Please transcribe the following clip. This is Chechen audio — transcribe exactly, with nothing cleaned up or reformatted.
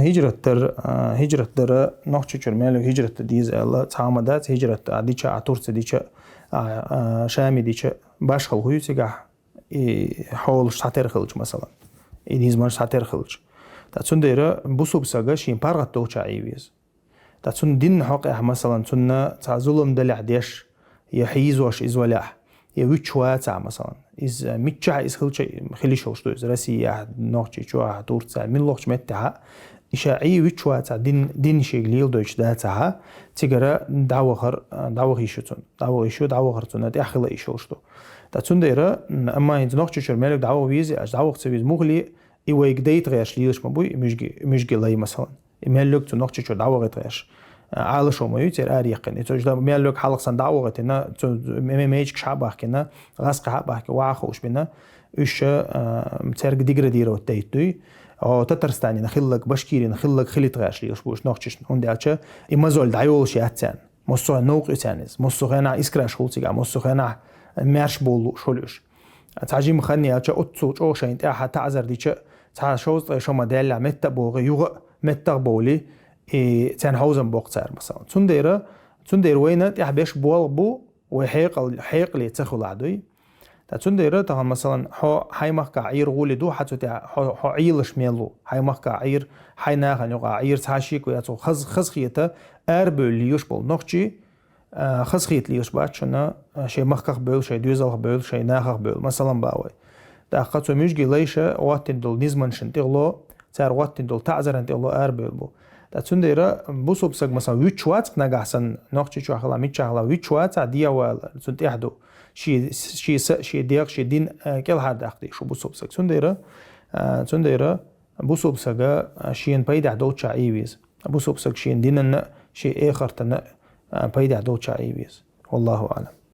ХӀижрат дар, а, хӀижрат дар, Нохчийчуьра мел йола хӀижрат де деза аьлла, цхьа хӀама дац, хӀижрат а дича, а Турце дича, а, а, Шаме дича, башхалла хӀу ю цигахь, и хьолаш цхьатерра хилча, масалан, и низамаш цхьатерра хилча. ТӀаккха цундела бусалба сага шен паргӀат долча Ӏе веза. ТӀаккха цунна дин хьокъехь, масалан, цунна цхьа зулам далехь деш, я хьийзош иза валехь, я вуьтуш вацахь, масалан. Иза миччахь иза хилча, хила йиш йолуш ду иза Россияхь, Нохчийчохь, Турцехь, муьлххачу меттехь. И ша Ӏе вуьтуш вацахь, дин, дин шега леладойтуш дацахь, цигара дӀавахар, дӀаваха йиш ю цунна. ДӀаваха йиш ю, дӀавахар цунна тӀехь хила йиш йолуш ду. ТӀаккха цундела, амма хӀинца Нохчийчуьра мел йолчу дӀаваха веза аьлча, дӀавахца веза, муха ле, и вайга дайта гӀерташ лелаш ма буй, и муьжги-, муьжги лай, масалан. И мел йолчу Нохчийчу дӀавахийта гӀерташ. Ӏалашо ма ю церан арахь яьккхина. И цо ишта мел йолчу хьалха санна дӀа а вахийтина, цу ме-, ме-, мечигаш хьа а бахкина, гӀазкхий хьа а бахкина, ваха хууш бина, уьш, а, цаьрга деградировать дайта дуй. О, Татарстанина хилларг, Башкирина хилларг хилийта гӀерташ лелаш бу уьш нохчашна. ХӀунда аьлча и мозоль дӀайолуш яц царна. Массо а новкъа ю царна иза. Массо а хенахь искраш хуьлу цигахь, массо а хенахь маьрша бовлуш хуьлу уьш. Цхьа жима хан яьлча, оццул чӀогӀа шайна тӀехь таӀзар дича, цхьа шовзткъе шо ма даьллехь метта а богӀий, юха а метта а бовлий, и царна хьовзам боккху цара, масалан. Цундела, цундела вайна тӀехь беш болх бу, вай хьекъал-, хьекъале ца хуьлахь дуй. Ткъа цундела тахана, масалан, хьо хьайн махкахь Ӏийр гӀоле ду, хьан цу тӀехь хьо, хьо Ӏийлаш мел ву, хьайн махкахь Ӏийр, хьайн нахана юкъахь Ӏийр, цхьа шеко яц, хаза, хазахета арабевлла лелаш болу нохчий, а, хазахета лелаш бац шуна, а, шайн махках бевлла, шайн доьзалх бевлла, шайн нахах бевлла, масалан, бах вай. ТӀаккха цу муьжги лайша гӀоттина долу низамашна тӀехула, цара гӀоттина долу таӀзарна тӀехула арабевлла бу. Ткъа цундела бусалба саг, масалан, вуьтуш вац-кх нагахь санна, Нохчийчохь хилахь, миччахь хилахь, вуьтуш вацахь, дехьавала, цунна тӀехь ду. Шен, шен са, шен дегӀ, шен дин, а, кӀелхьардаккха дезаш ву бусалба саг. Цундела, а, цундела бусалба сага, а, шена пайдехь долччохь Ӏе веза. Бусалба саг шен динанна а, шен эхартана а, а, пайдехь долччохь Ӏе веза. Валлаху аӀлам.